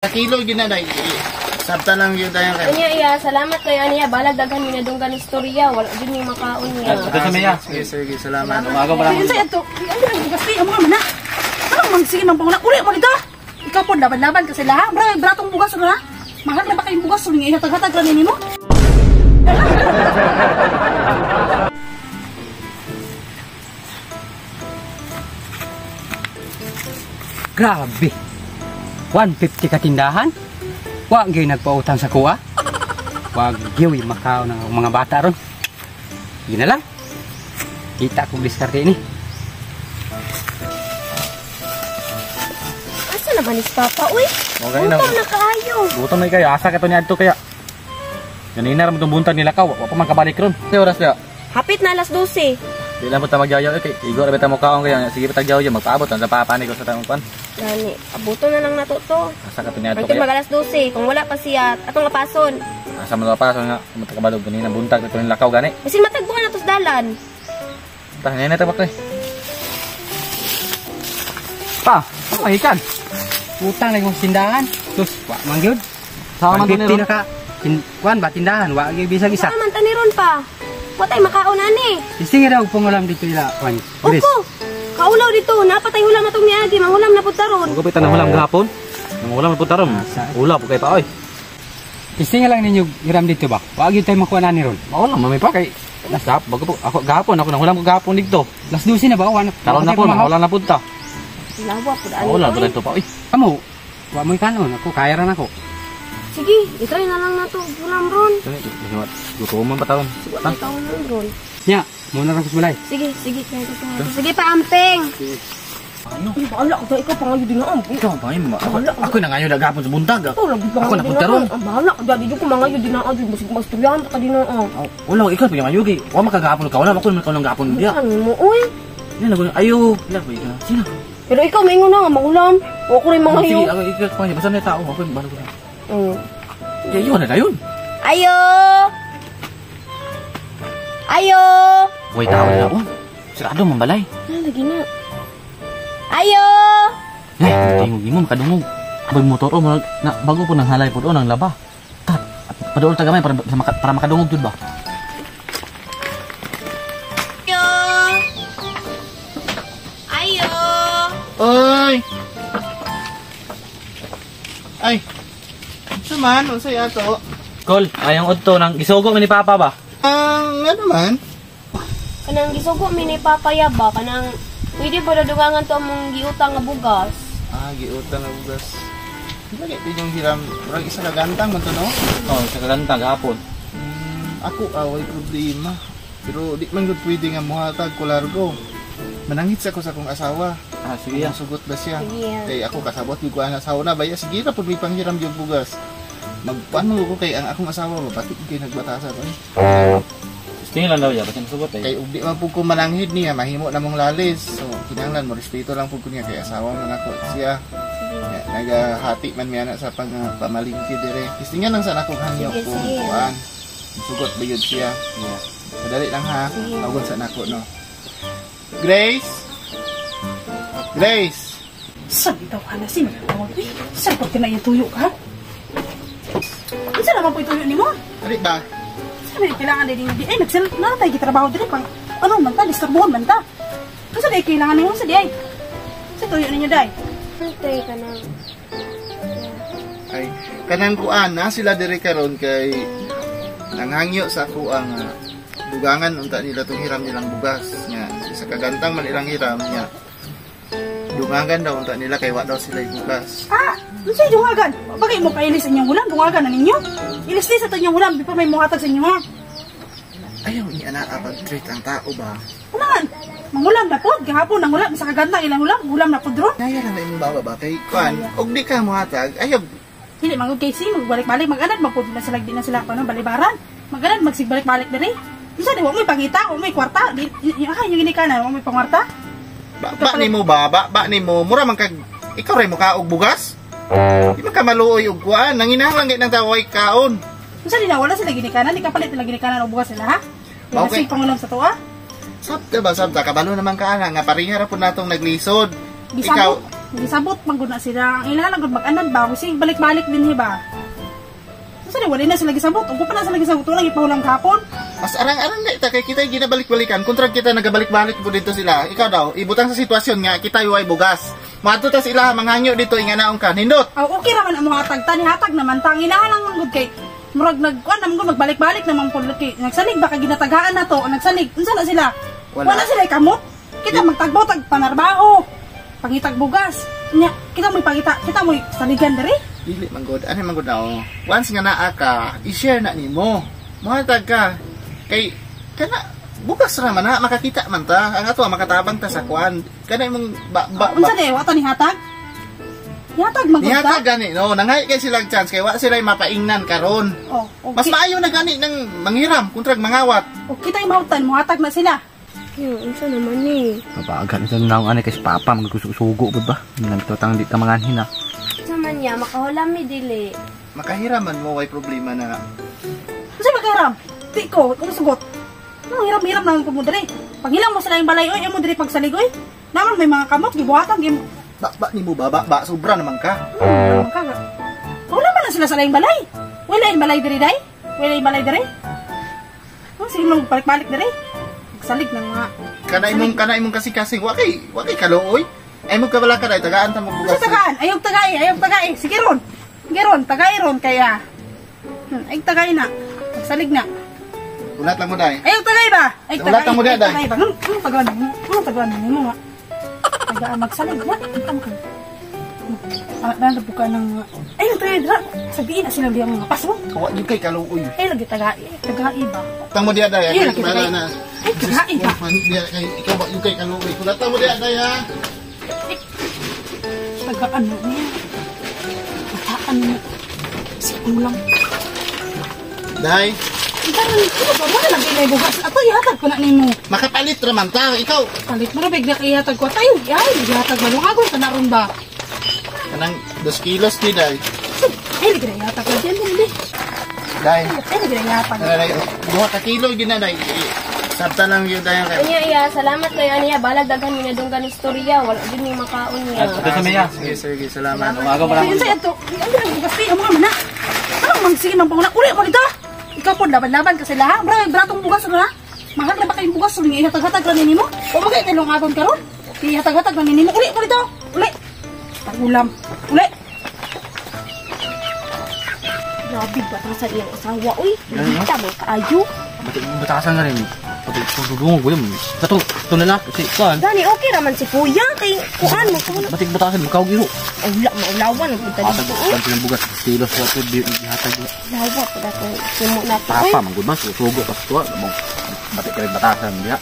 Kilo gina na sabta lang yun tayo kay. Unya iya, salamat kayo aniya balag daghan mi nadunggan istorya, wala jud mi makaon niya. Ito sa Mia. Sige, sige, salamat. Umaga pa lang. Ayun sa ato. Ay, ang bugas ni amo man na. Ano man sige man panguna. Uli mo dito. Ikaw po laban-laban kasi laha. Bra, bratong bugas na. Mahal na ba kayong bugas ning ihatag-hatag ra nimo? Grabe. 150 ka tindahan. Wa gyud nagpautang sa kuha. Wa gyud makaon ng mga bata ron. Yun na lang. Kita kong diskarte ini. Asa na ba ni Papa uy? Okay na. Gutom na kaayo. Gutom na kayo. Asa ka to niadto kaya. Ganina ra mo tong buntag nila ka. Wa pa man kabalik ron. Sa oras niya. Hapit na alas 12. Di lang po ta magyayaw kay igo ra bita mo kaon kaya sige pa tagyaw magpaabot ang sa papanig ko sa tamong pan. Gani, abuto na lang nato to. Asa ka to niadto Hangtod kaya. mag alas 12, kung wala pa siya, atong apason. Asa man pa nga mo ta kabalo ganina buntag to nilakaw gani. Bisin matagbuan na to sa dalan. Ta nene ta bakay. Pa, ay kan. Utang lang kong tindahan. Sus, wa man gyud. Sama man to 150 na ka. Kuan ba tindahan, wa gyud bisag isa. Saka man taniron pa. Watay makaon ani. Sige raw pangulam dito ila, kuan. Grace. Opo. Kaulaw dito, napatay hulam atong miagi, manghulam na pud taron. Mugo pita nang hulam gahapon. Nang hulam pud taron. Ula po kay pa oy. Sige lang ninyo hiram dito ba? Wa gyud tayo makuha na ni ron. Mao lang mami pa kay nasa bago po ako gahapon ako nang hulam ko gahapon dito. Las 12 na ba? Wa na. Karon na po, wala na pud ta. Lawa pud ani. Wala oy. pud to pa oy. Kamo, wa mo'y kanon. Ako, kaya ra nako. Sige, itry na lang nato hulam ron. Gutom man pa taon. Wala kaon ron. Nya, muna ra ko sa balay. Sige, sige, kaya ko to. Sige pa amping. Ano? Ay, bahala ka ikaw pangayo din ang. Ikaw pa mo. Ako na ngayon gahapon sa buntag. Ikaw lagi Ako pangayo na din pud taron. ang. Bahala ka di ko mangayo din ang adyo basig masturyahan ka din ang. Wala ikaw pa yung ayugi. Wa makagahapon ka wala ako man kaon gahapon diya. Ano mo oy? Yan ako ayo. Wala ko ikaw. Sino? Pero ikaw maingon na nga mangulam. Wa ko rin mangayo. Sige, ako ikaw pa basta na tao ako balo ko. Ya yun na dayon. Ayo. Ayo. Way tao na oh. Sirado man balay. Ah, lagi na. Ayo. Eh, tingog nimo makadungog. Abay motor oh na bago po nang halay po nang laba. Ta, paduol ta gamay para makadungog jud ba. Ayo. Ayo. Oy. Ay. Unsa man, unsay ato? Kol, ayong udto nang gisugo man ni Papa ba? Ang ano man? Kanang gisugo mi ni Papa ya ba kanang pwede ba dadugangan to among giutang nga bugas? Ah, giutang nga bugas. Di ba kay yung hiram, murag isa ka gantang man to no? Oh, sa gantang gahapon. Ako away problema. Pero di man gud pwede nga mohatag ko largo. Manangit sa ko sa akong asawa. Ah, sige ya. Sugot ba siya? Sige ya. Kay ako kasabot gyud ko ang asawa na baya sige ra pud may panghiram yung bugas. Magkuan man ko kay ang akong asawa ba pati kay nagbatasa to. Sige lang daw ya, basta sugot eh. Kay ug di man pud ko mananghid niya mahimo na mong lalis. So kinahanglan mo respeto lang pud ko niya kay asawa man ako siya. Ya, nagahati man miya na sa pang pamalingki dire. Kistingan lang sa akong hangyo kung kuan. Sugot ba yun siya? Yeah. Sadali lang ha. Tawagon sa nako no. Grace. Grace. Saan ikaw ka na si magtawag? Saan pag kinaya tuyo ka? Unsa naman po ituyo nimo? Dali ba? Sabi ni kailangan din di ay nagsel na tayo gitrabaho diri pang ano man ta disturbuhon man ta. Unsa di kailangan nimo sa di ay? Sa tuyo ninyo dai. Antay kanang. Ay, kanang kuan na sila diri karon kay nanghangyo sa ako ang dugangan unta nila tong hiram nilang bugas nga sa kagantang man ilang hiram niya. Dungagan daw unta nila kay wa daw sila bugas. Ah, unsa dungagan? Bagay mo kailis inyong ulam, dungagan na ninyo. Ilis-lis ato inyong ulam before may muhatag sa inyo ha. Ayaw ni ana pag-treat ang tao ba? Kumangan, mangulam na pod, gahapon nangulam sa kagantang ilang ulam, ulam na pod ron. Naya lang na imong baba ba kay kuan og di ka muhatag ayaw Dili mangud kay si magbalik-balik maganad magpud na sila di na sila kuno balibaran. Maganad magsigbalik-balik diri. Unsa di wa mo'y pangita, wa mo'y kwarta, di ay yung ginikanan, wa mo'y pangwarta. Ba, ba nimo ba, ba, ba nimo mura man kag ikaw ray mo ka og bugas. Di man ka maluoy og kuan, nanginahanglan gid ng tao ay kaon. Unsa di na wala sila ginikanan, di kapalit nila ginikanan og bugas sila ha. Okay. Okay. Pangulam sa tuwa. Sabta ba sabta kabalo naman ka ana nga pareha ra pud natong naglisod. Bisan Ikaw mo. Gisabot man gud na sila. Ang ilahan lang gud mag-anad ba? Kasi balik-balik din hi ba? Unsa ni wala na sila gisabot. Ug pa na sila gisabot wala gipahulang kahapon. Mas arang-arang na ita kay kita ginabalik-balikan kontra kita nagabalik-balik po dito sila. Ikaw daw, ibutang sa sitwasyon nga kita way bugas. Maadto ta sila mangangyo dito inganaon ka. Nindot. Aw okay ra man ang mga hatag ta ni hatag naman ta. Ang ilahan lang man gud kay murag nagkuan naman gud magbalik-balik naman pud kay nagsalig ba kay ginatagaan na to, nagsalig. Unsa na sila? Wala. Wala sila kamot. Kita magtagbo tag panarbaho. Pangitag bugas. Nya, kita mo'y pangita, kita mo'y saligan diri. Dili man gud, ano man gud na oh. Once nga naa ka, i-share na nimo. Mohatag ka. Kay kana bukas ra man na makakita man ta. Ang ato makatabang ta sa kuan. Kana imong ba ba, ba. Unsa di wa ta ni hatag? Nihatag man gud ta. Nihatag gani no, nangay kay silang chance kay wa sila mapaingnan karon. Oh, okay. Mas maayo na gani nang manghiram kontrag mangawat. O kita yung mahutan, muhatag na sila. Yo, unsa naman ni? Mabagal ito na ani kay si Papa magsusugo pud ba? Nagtutang di ta manganhin ah. Unsa man niya makahulam mi dili. Makahiraman mo way problema na. Unsa makahiram? Di ko, kung sugot. Ano, hiram-hiram lang ko mo diri. Paghilang mo sila yung balay, oy, imo diri pagsalig, oy. Naman may mga kamot, gibuhatan, gim... Ba ba nimo ba ba, ba sobra naman ka. Ano ka? Wala man na sila sa laing balay. Wala yung balay diri, day. Wala yung balay diri. Oh, sige lang, balik-balik diri. Salig ng mga... Kana imong kasing-kasing wa kay kaluoy. Ay mo kabala ka day tagaan ta mo Unsa bugas. tagaan? Ayaw tagay, ayaw tagay. Sige ron. Sige ron, tagay ron, kaya... Ay tagay na. Magsalig na. Ulat lang mo day. Ayaw tagay ba? Ay Wala tagay. ta mo Ay diya, day. tagay ba? Anong tagaan mo? Anong tagaan mo nga? Tagaan magsalig na. Ang ka. Ah, nanabuka ng... Ayaw tagay dra. Sabihin na sila diya mga paso. Wa gyud kay kaluoy. Ay lagi tagay. Tagay ba? Tang mo diya day. Ay, lagi Bahala tagay. na. Ay tagay ba? Diya kay ikaw ba yung kay kaluoy. Ulat lang mo diya day ha. Tagaan mo niya. Bataan mo. Si ulam. Day, Karon, ano ba? Wala lang kinay bugas. Ato ihatag ko na nimo. makapalit ra man ta. Ikaw Palit mo na bigla kay ihatag ko. Tayo, ay, ihatag malungagon ka na ron ba? kanang 2 kilos ni day. Ay, lagi na ihatag ko. Diyan, diyan, diyan. Day. Ay, lagi na ihatag. Kana day. Duha ka kilo gyud na day. Sabta lang gyud day kay. Anya iya, salamat kayo aniya balag daghan mi nadunggan istorya, wala jud mi makaon niya. Ato sa Mia. Sige, sige, salamat. Umaga pa lang. Ayun sa ito. Ang dirang bugas ti, amo man na. Anong mang sige mang panguna? Uli mo dito. Ikaw po laban-laban kasi laha. Bra, bratong bugas na. Mahal na ba kayong bugas? Uli ihatag-hatag ra nimo. O magay kay lungagon karon. Ihatag-hatag ra nimo. Uli mo dito. Uli. Tagulam. Uli. Grabe ba ta sa iyang asawa oy? Kita mo kaayo. Batasan na rin. Pati dudungog ko yun. Katong ito na lang si kuan. Gani okay ra man si kuya kay kuan mo kuno. Batik batasan makaw giro. Ay wala maulawan ang punta Hatag dito. Oy. kan silang bugas kilos sa to di hatag. Lawa pud ato himo na to. Oy. Papa man gud ba susugo pas tuwa. Batik ka rin batasan diha.